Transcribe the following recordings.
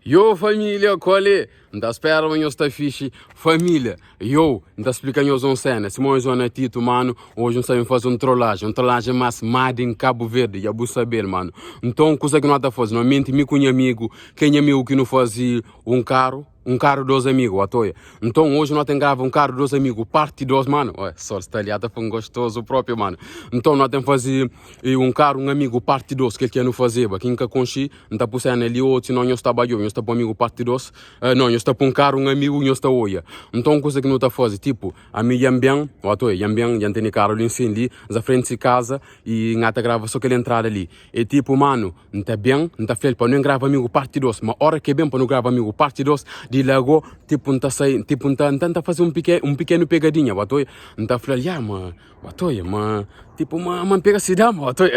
Yo família, kualé? N ta spera ma nhos sta fixi. Família, yo, N ta splika nhos un sena. Sima nhos na titu, manu, oji N sta ben faze un trolajen, un trolajen mas made in Kabu Verdi, dja bu sabe-l, manu. Nton, kuza ki no ta faze, normalmenti mi ku nha amigu, ke nha amigu ki nu faze un karu, Un karu dos amigu, atoia. Nton, oji no ten grava Un karu dos amigu parti 2, manu. Oi, sol sta li, ata fla un gostozu propi, manu. Nton, no ten faze Un karu un amigu parti 2, kel ki nu fazeba. Kin ka konxi, N ta pu sena li ô sinon nhos ta ba djobe, nhos ta pu amigu parti 2, no, nhos ta pu Un karu un amigu, nhos ta oia. Nton, kuza ki nu ta faze, tipu, ami dja N ben, o atoia, dja N ben, dja N tene karu li nsin li, za frenti si kaza, i N ata grava so kel entrada li. E tipu, manu. N ta ben, N ta fla-l pa nu grava amigu parti 2 Ma ora ke ben pa nu grava amigu parti 2 Di la go, tipu N ta sai, tipu N ta, N ta faze un pike, un pikenu pegadinha Ba toi, N ta fla-l, ya ma, ba toi, ma Tipu ma, ma N pega si dama, ba toi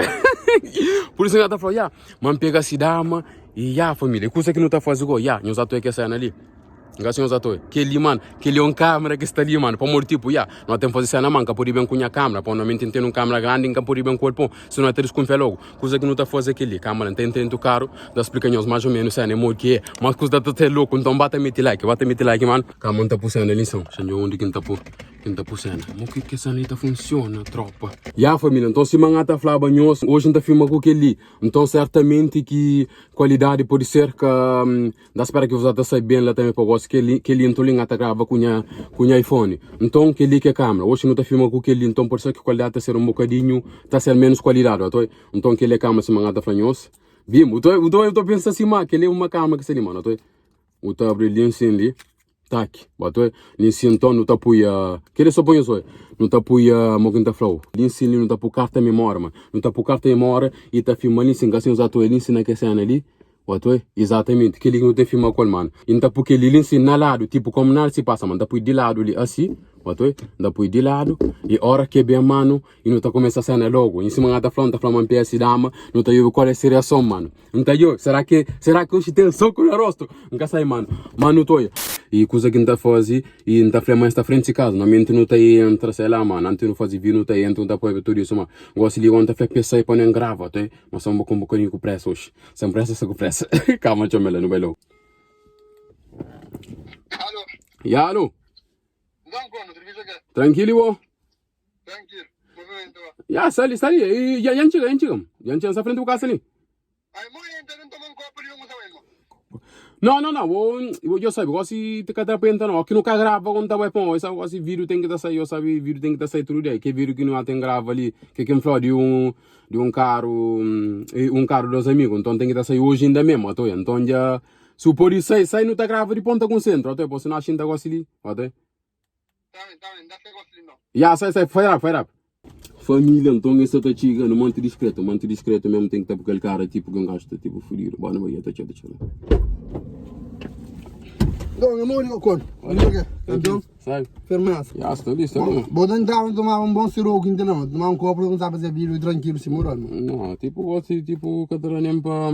Pur isu N ta fla, ya, ma N pega si dama I ya familia, kusa ki nu ta faze go, ya, nhos atoia kes sena li Nga si nhos atoia, kel-li man, kel-li é un kamera ki sta li man Pamodi tipu, ya, no ten faze sena man, ka pode ben ku nha kamera Pamodi normalmenti N ten un kamera grandi, N ka pode ben ku el pon Sino ta diskunfia logu Kuza ki nu ta faze é kel-li Kamera N ta entra dentu karu, N ta splika nhos más o ménus sena é modi ki é Mas kuza ta ser loku, nton ba ta mete like, ba ta mete like man Kama N ta pu sena li nson, xa njo undi ki N ta pu, ki N ta pu sena Mo ki kes sena li ta funsiona, tropa Ya familia, nton sima N ta flaba nhos, oji N ta filma ku kel-li Nton sertamenti ki kualidadi pode ser ka Nta spera ki vos ta sai ben la tambe pa gosi kel kel intro li ngata grava ku nha ku nha iPhone. Nton kel li ke kamera. Oxi nu ta filma ku kel li nton por ser ki kualidadi ta ser un bokadinhu ta ser menus kualidadi oto. Nton kel li é kamera sima ngata fla nhos. Bim, uto uto uto pensa si ma kel li é uma kamera ki sta li mano oto. U ta abri li nsin li. Tak, oto. Li nsin nton nu ta pui kel li so pa nhos oi. Nu ta pui mo ki nta flau. Li nsin li nu ta pui karta memória ma. Nu ta pui karta memória i ta filma li nsin. Ka si nhos ato li nsin na ke sena li. Otu é, Izatamenti, kel-li ki nu ten filma ku el, manu. I N ta pui kel-li li nsin na ladu, tipu komu nada si pasa, ma N ta pui di ladu li, asi, otu é, N ta pui di ladu, i ora ki e ben, manu, i nu ta kumesa sena logu. I sima N ta fla, N ta fla ma N pese dama, nu ta djobe kual é se reason, manu. N ta djobe, sera ki, sera ki oxi ten soku na rostu? N ka sai, manu. Ma nu ta oia. I kuza ki N ta faze, i N ta fla ma es sta frenti si kaza, normalmenti nu ta entra, sei la, manu, antis nu faze vídiu nu ta entra, nu ta poi tudu isu, ma gosi li gó N ta fla pa es sai pa nu grava, otu é, ma sta un bokadinhu ku presa oxi. Sem pressa, sta ku pressa. Calma, txoma ela, nu bai logo. Alô, Ya, alô. então como, serviço aqui? Tranquilo, e bo? Tranquilo, movimento lá. Ya, sali, sali. E, ya, ya nchiga, ya nchiga. Ya nchiga, sa frente bu casa ali. Aí, mãe, entra, não toma um copo de um sabe, irmão. Não, não, não. Bo, bo, eu sabe, gosi te cada penta não. Aqui não ka grava quando tá vai pon. Essa gosi vídeo tem que tá sair, eu sabe, vídeo tem que tá sair tudo dia. Que vídeo que não tem grava ali, que quem falou de um di un karu un karu dos amigu nton ten ki ta sai oji inda memu atoia nton dja si bu podi sai sai nu ta grava di ponta ku sentru atoia po sino axinta gosi li atoia ya sai sai fai rapi fai rapi Família nton es sa ta txiga nu manti diskretu manti diskretu memu ten ki ta ku kel kara tipu ki un gaju ta tipu fudidu ba nu bai ya ta txiga ta txiga la. Então, amor, eu conto. Então, Sabe? Firmeza. Ya, sta li, sta li. Bo ta entraba tomaba un bom siroco entendeu? Tomaba un copo começava a fazer vídeo tranquilo sem moral, mano. Não, tipo, gosto tipo, ka ta da nem pa,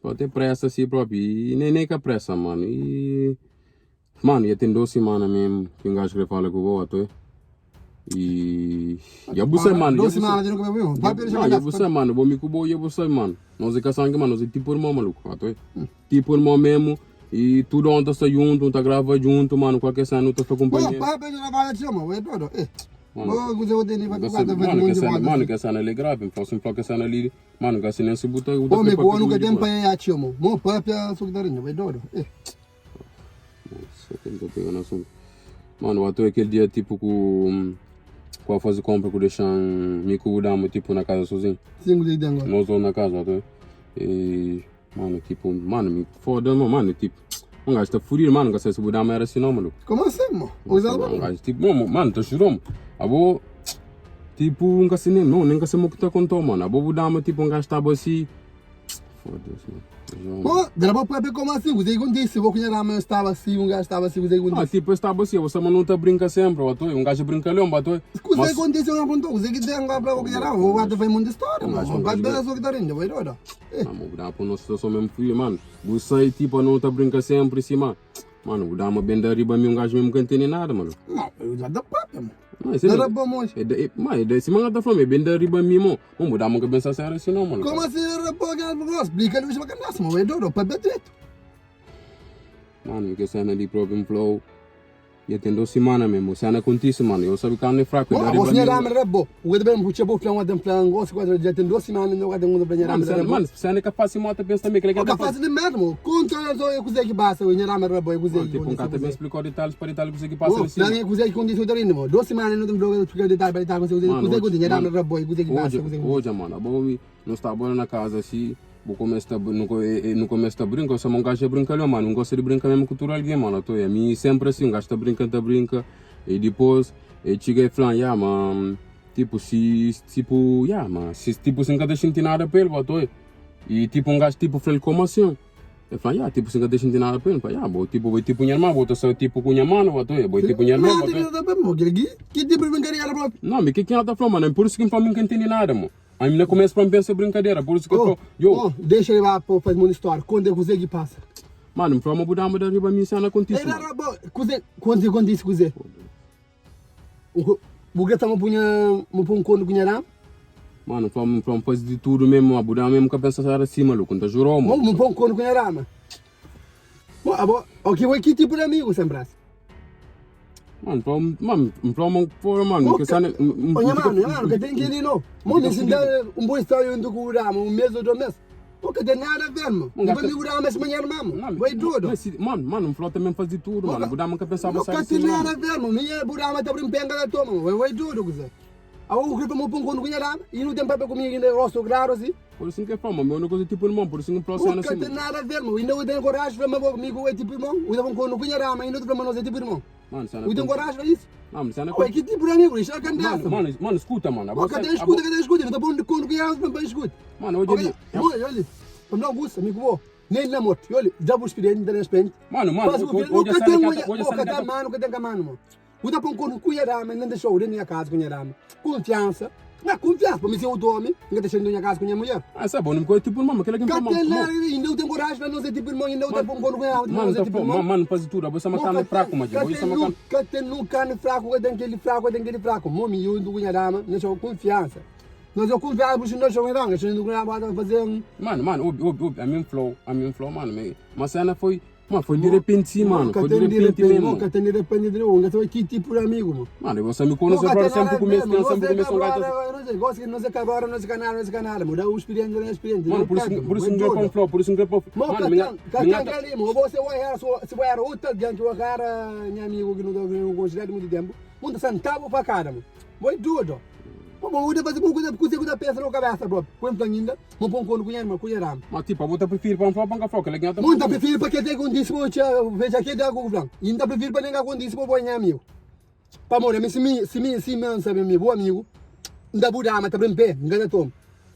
pa ter pressa assim próprio. E nem, nem ka pressa, mano. E, mano, já tem duas semanas mesmo que um gajo quer falar com o outro. E, já você, mano. Duas semanas de nunca bebeu. Vai perder Não, já você, mano. Vou me com já você, mano. Nós é que sangue, mano. Nós é tipo irmão, maluco. Ato, Tipo irmão mesmo. E tudo onde tá junto, tá grava junto, mano. Qualquer cena, tá Pô, companhia. pai, pede na bala te chama, é doido. Eh. Mano, Pô, você vai ter nem vai Mano, tocar, vai mano, muito que de cena, volta. mano, que cena ali é grave. Fosse um que cena ali, mano, que cena se botar, Pô, me boa nunca tem pai a te chama. Mo pai pia sucdarinho, vai doido. Eh. Nossa, que não tô pegando assunto. Mano, eu tô aquele dia tipo com com a fazer compra com deixar me com o damo tipo na casa sozinho. Cinco de dengo. Nós dois na casa, tô. E mano, tipo, mano, me foda, mano, tipo, um gajo tá fodido, mano, que se o damo era assim não, maluco. Como assim, mo? Usa Um gajo, tipo, mano, mano, tá chorando. Abo, tipo, um gajo nem, não, nem que se mo que tá contou, mano. Abo, o damo, tipo, um gajo tava assim. Foda-se, mano. Pô, grava para ver como assim, você acontece, vou conhecer a mãe estava assim, um gajo estava assim, você Ah, acontece. tipo, eu estava assim, você não tá brinca sempre, bato, um gajo brincalhão, bato. Você acontece, eu não contou, você que tem agora para conhecer, vou bater vai muita história, Mas, mano. mas, Vai ver só que tá rindo, vai doido. Mano, dá para nossa situação mesmo frio, mano. Você tipo, não tá brinca sempre, assim, mano. Mano, dá uma benda riba mim, um gajo mesmo que não entende nada, mano. Não, eu já dou papo, mano. Não, esse Dá bom hoje. É, é, mano, é desse mano tá falando, é bem da riba mim, mano. Vamos dar uma cabeça séria assim, não, mano. Como assim, rapaz, que não explica, ele vai chamar canastra, mas vai doido, para direito. Mano, mi ke sena li propi N fla-u, dja ten dos simana mesmu, sena kontise, mano, eu sabe kanu é fraku, Bo, da abo riba si nha mi. rama da bo. U ka ta ben puxa bo fla un ta fla ngosi ku dja ten dos simana no ka ten un ta fla nha Mano, rama da sena, bo. mano, sena é ka fásil mota pensa também, kila ki O el ta ka faze. fásil di merda, mo. Konta na so é kuzé ki pasa, nha rama da bo é kuzé Mano, ki tipo, N kontise ka ta ben kuzé. splikau detalhis pa detalhi kuzé ki pasa Bo, li fla sima. mi kuzé ki kontise u ta rindi, mo. Dos simana no ta fla ka splika detalhi pa detalhi kuzé Mano, kuzé odja, kontise nha rama mano, da bo é kuzé ki pasa odja, kuzé ki kontise. odja, mano, abo mi, no staba la na kaza si, bu kumesa ta, nu, nu kumesa ta brinka, sama un gaju é brinkalhon, mano, un gosta di brinka mesmu ku tudu algen, mano, ato, e ami sempri asi, un gaju ta brinka, ta brinka, e dipos e txiga e flan, ya, ma, tipo, si, tipo, ya, ma, si, tipo, si N ka ta xinti nada pa el, bo, ato, e tipo, un gaju, tipo, fla-l, komu asin? E fla, ya, tipo, si N ka ta xinti nada pa el, N fla, ya, bo, tipo, bo é tipo nha irma, bo ta sta, tipo, ku nha manu, bo, ato, bo é tipo nha irmon, bo, ato. Ki tipo di brinkadera propi? Não, mi ke ki ela ta fla, mano, é por isso ki N fla mi N ka ntende nada, mo. Ami na começo pa N pensa brinkadera, por isso ki eu Oh, fla, yo. oh, dexa el ba pa faze monti storia, konta kuzê ki pasa. Mano, N fla ma bu dama da riba mi sena kontise, Ei, da mano. riba, kuzê, konta kontise kuzê? Bu kre fla ma bu nha, ma bu nkontro ku nha dama? Mano, N fla, N fla, N faze di tudu mesmo, ma bu dama mesmo ka pensa sa era si, maluku, N ta jurau, Mo, mano. bu pô nkontro ku nha dama? Mo, abo, ok, bo é ki tipu di amigu, sem pressa? Mano, fala, mano, fala uma porra, mano, que sana, Ô, nha mano, nha mano, que tem que ir não. Mano, se dá um bom história junto com o Rama, um mês ou 2 meses. Pô, que tem nada a ver, mano. Não vai me o Rama esse manhã, mano. Vai tudo. Mano, mano, falou também faz de tudo, mano. O Rama que pensava Não tem nada a ver, mano. Minha o Rama tá brincando da toma, mano. Vai tudo, coisa. A o que tomou pão com o Rama e não tem papel comigo ainda, rosto claro assim. Por isso que é fama, meu coisa tipo irmão, por isso que falou assim. Nunca tem nada a ver, mano. Ainda eu tenho coragem para meu amigo é tipo irmão. Eu tenho com o Rama, ainda para nós é tipo irmão. Mano, cena Eu tenho coragem para isso. Mano, cena Ué, que tipo de amigo? Isso é candidato. Mano, mano, mano, escuta, mano. Mano, cadê escuta, cadê escuta? Não tá bom de conto que é, não escuta. Mano, hoje ali. Olha, olha. Vamos dar um gosto, amigo bom. Nem na morte. Olha, já vou esperar, não tem respeito. Mano, mano, hoje hoje tem hoje cadê mano, cadê mano, mano. O da pão com cuiarama, não deixou de minha casa com cuiarama. Confiança. Não, confiança, para mim ser outro homem, não deixou de minha casa com minha mulher. Ah, sabe, não me tipo irmão, aquele que me Ainda eu tenho coragem para não ser tipo irmão, ainda eu tenho pão com cuiarama, não ser tipo irmão. Mano, faz tudo, você é uma carne fraco, mas você é uma carne. Cadê no carne fraco, cadê aquele fraco, cadê aquele fraco. Mami, eu não cuiarama, deixou confiança. Nós eu confiava, porque nós somos irmãos, nós não cuiarama fazer um. Mano, mano, ouve, ouve, ouve, a mim flow, a mim flow, mano, mas a cena foi Mano, foi de repente sim, mano. Foi de repente mesmo. Nunca tem de repente de novo. Que tipo de amigo, mano? Mano, você me conhece agora sempre começo, sempre começo um gato. Gosto que não se acabaram, não se canal, não se canal. Muda o experiente, não experiente. Mano, por isso não é flow, por isso não é Mano, Mano, minha minha você vai era se vai era outro alguém que eu era meu amigo que não considero muito tempo. Mundo sentado para cara, mano. Foi tudo. Pô, vou fazer uma coisa, coisa que pensa na cabeça, bro. Põe pra ainda, vou pôr um cono com irmã, com irmã. Mas tipo, eu vou preferir para um flow, para um flow, que ele ganha Muito prefiro para que tem condição, veja que dá com o flan. Ainda prefiro para ninguém condição, para bom amigo. Para morrer, mas se me, se me, se me, sabe, meu bom amigo, ainda vou dar, mas tá bem pé, engana tom.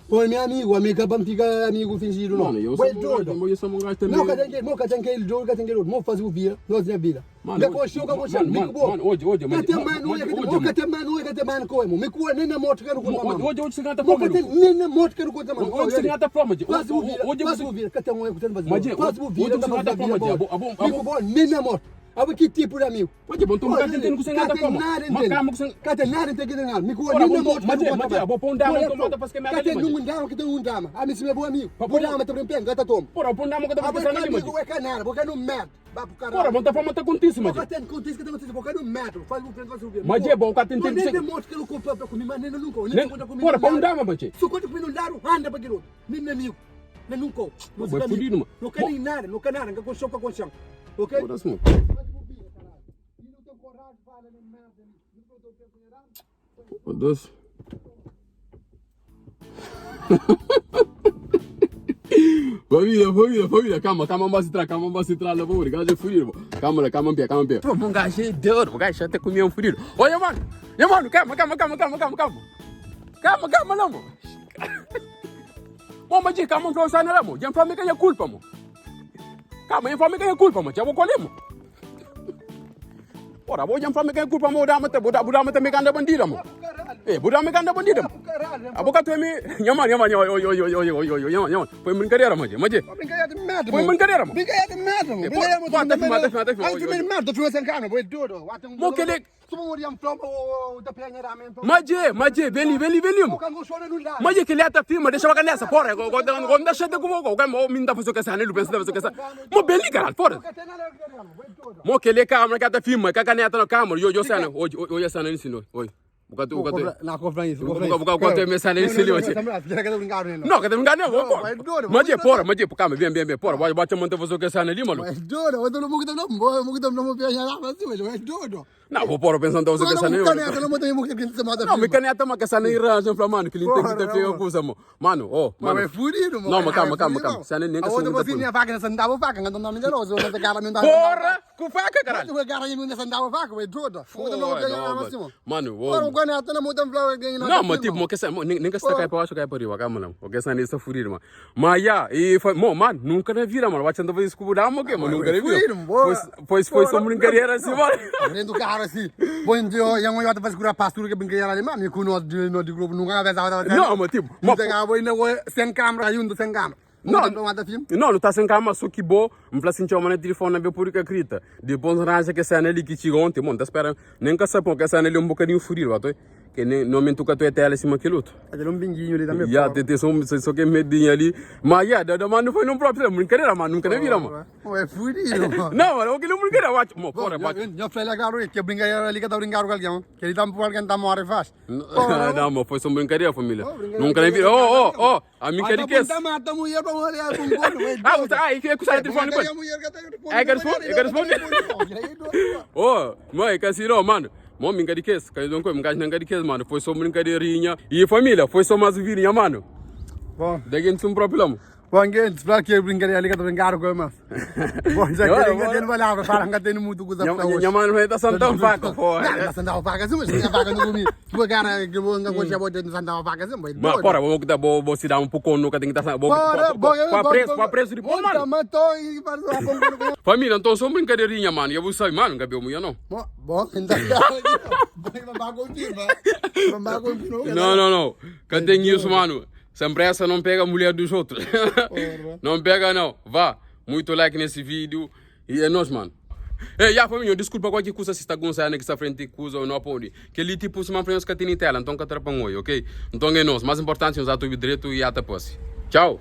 Põe meu amigo, amigo, para ficar amigo fingido, não. Mano, eu sou um eu sou um gajo também. Não, que tem que, não, que tem que ele joga, que tem que ele, vamos fazer o vira, nós na vida. Mano, Mano, mano, mano, hoje, hoje, mas. Cadê mano, hoje, cadê mano, cadê mano, como? Me cua nem na morte que não conta, mano. Hoje, hoje você ganha fome. Nem na morte que não conta, mano. Hoje você ganha fome, Quase o vira, quase o vira, cadê um erro, Mas quase o vira, hoje você ganha fome, Amigo bom, nem na morte. Aba que tipo de amigo? Mas bom, tu não tá entendendo que você ganha fome. Mas calma que você Cadê nada tem que nada. Me cua nem na morte que não conta. Mas bom, pão dama, tu mata para esquemer Cadê num dama que tem um dama? A mim se meu bom amigo. Bom dama também pega, gata toma. Porra, pão dama que tá fazendo ali, amigo é canara, porque não merda. Vai pro caralho. Porra, bom, tá falando tá contigo, mas. Tem contigo, tem contigo, porque não merda. Faz o frente, faz o Mas é bom, o cara tem tempo. Nem morte que não compra pra comer, mas nem nunca. Nem conta comigo. Porra, pão dama, mas. Se conta comigo no lado, anda para aquele outro. Nem amigo. Nem nunca. Não sei fudido, mano. Não quer nem nada, não quer nada, não quer colchão, com colchão. Ok? Foda-se, mano. Foda-se. Família, família, família, calma, calma, vamos entrar, calma, vamos entrar lá, vamos, gajo é fudido, calma, calma, calma, calma, pô, um gajo é duro, o gajo até comia um fudido. Olha, mano, mano, calma, calma, calma, calma, calma, calma, calma, calma, não, mano. Bom, mas calma, não sai nada, mano, já me ganha culpa, mano. Calma, já me ganha culpa, mano, já vou colher, mano. Porra, vou já me ganha culpa, mano, dá, mano, vou dar, vou dar, me ganda bandida, mano. Eh, vou dar, me ganda bandida, mano. Abo ka tu mi. Nha mano, nha mano, oi, oi, oi, oi, oi, oi, nha mano, nha mano. Foi brincadeira, maje, maje. Brincadeira de merda, Foi brincadeira, mano. Brincadeira de merda, mano. Eh, Brincadeira, pô, tá filmando, tá filmando, tá filmando. Ai, filmando merda, filmando sem câmera, boi doido. Mo que ele- Maje, Maje, maje, vem ali, vem ali, vem ali, mano. Maje que ele tá firma, deixa eu nessa, porra. Agora me dá chata com o o me dá fazer o que essa, né? Pensa fazer o que essa. Mo bem ali, caralho, porra. Mo que ele câmera que tá firma, que a caneta na câmera. Eu, eu cena, oi, oi, oi, cena ali, oi. Buka tu, buka tu. Na cofra isso. Não, que tem lugar nenhum, Não, porra. vai doido, Maje, vai porra, maje, calma, vem, vem, vem, porra. Vai, vai te manter fazer o que essa ali, mano. É doido, eu tô no mundo não, eu mundo não vou viajar lá, mas é doido. Não, vou porra pensando fazer o que essa Não, ali. não vou Não, me caneta, mas que essa nem arranja pra mano, que ele tem que ter feio coisa, mano. Mano, ó, Mas mano. é fudido, mano. Não, mas calma, calma, calma. Você nem que A outra essa você nem faca, não dava faca, não não me deu, você cara me dá. Porra, com faca, caralho. Você cara me não dava faca, é doido. Porra, Não não, mano. Mano, Porra, ô. o caneta não muda Não, mas tipo, mo que essa, nem que essa cai pra baixo, cai pra riba, calma não. O que essa nem está fudido, mano. Mas já, e foi, mo, mano, nunca na vida, mano. Vai tentar fazer isso com o dama, que, mano, nunca na vida. fudido, boa. Foi, foi só brincadeira assim, mano. Dentro do carro assim. Bom dia, eu não ia fazer curar pastura que brincadeira ali, mano. Com nós de nós de grupo nunca vai fazer. Não, mas tipo, não mas, tem sem câmera, aí um sem câmera. Não. Não, não filme. Não, não tá sem cama, só que bom. Me fala assim, chama na telefone, vê por que acredita. Depois arranja que essa ali que chega ontem, mano, tá esperando. Nem que sabe, que essa ali é um bocadinho furido, bato. Que nem não me toca a tua tela em cima aquilo outro. Aquele um binguinho ali também. Ya, tem tem só, só que medinho ali. Mas, ya, da mano, foi num próprio, brincadeira, mano, nunca na vida, mano. É fudido, mano. Não, mano, aquilo é brincadeira, bate. Mano, porra, bate. Eu falei agora que brincadeira ali que tá brincando com alguém. Que ele tá por alguém tá morre faz. Não, mas foi só brincadeira, família. brincadeira, Nunca na vida. Oh, oh, oh, a mim que que Mata a mulher pra morrer com gordo. Ah, você, ah, e que sai telefone com É que responde, é que responde. Oh, mãe, que não, mano. Mó minha de que, caiu não coi, não de que, mano. Foi só brincadeirinha. E família, foi só mais um vídeo, mano. Bom, Daqui não um problema. bom, gente, espero que brincadeira ali que tá brincando com mas. Bom, já Bora, que bora. não tem palavra, fala que tem muito coisa pra hoje. Minha mãe vai estar santão faca, pô. Não, santão faca, sim, mas tinha faca no comi. Tu cara que bom, não gosta de santão faca, sim, mas. Mas, porra, vou que vou vou se dar um pouco nunca tem que estar vou Bora, bora, para preço, para preço de pô, mano. Matou e parou com Família, então só brincadeirinha, mano. Eu vou sair, mano, Gabriel, mulher não. Bom, então. Vamos confirma. Vamos confirma. Não, não, não. Que tem isso, mano. Sem pressa não pega a mulher dos outros. Não pega, não. Vá. Muito like nesse vídeo. E é nós, mano. Ei, já, família, desculpa qualquer coisa se está com saia que está frente coisa ou não pode. Que ali, tipo, se uma frente que tem tela, então que atrapalha, ok? Então é nós. Mais importante, usar tudo direito e até posse. Tchau.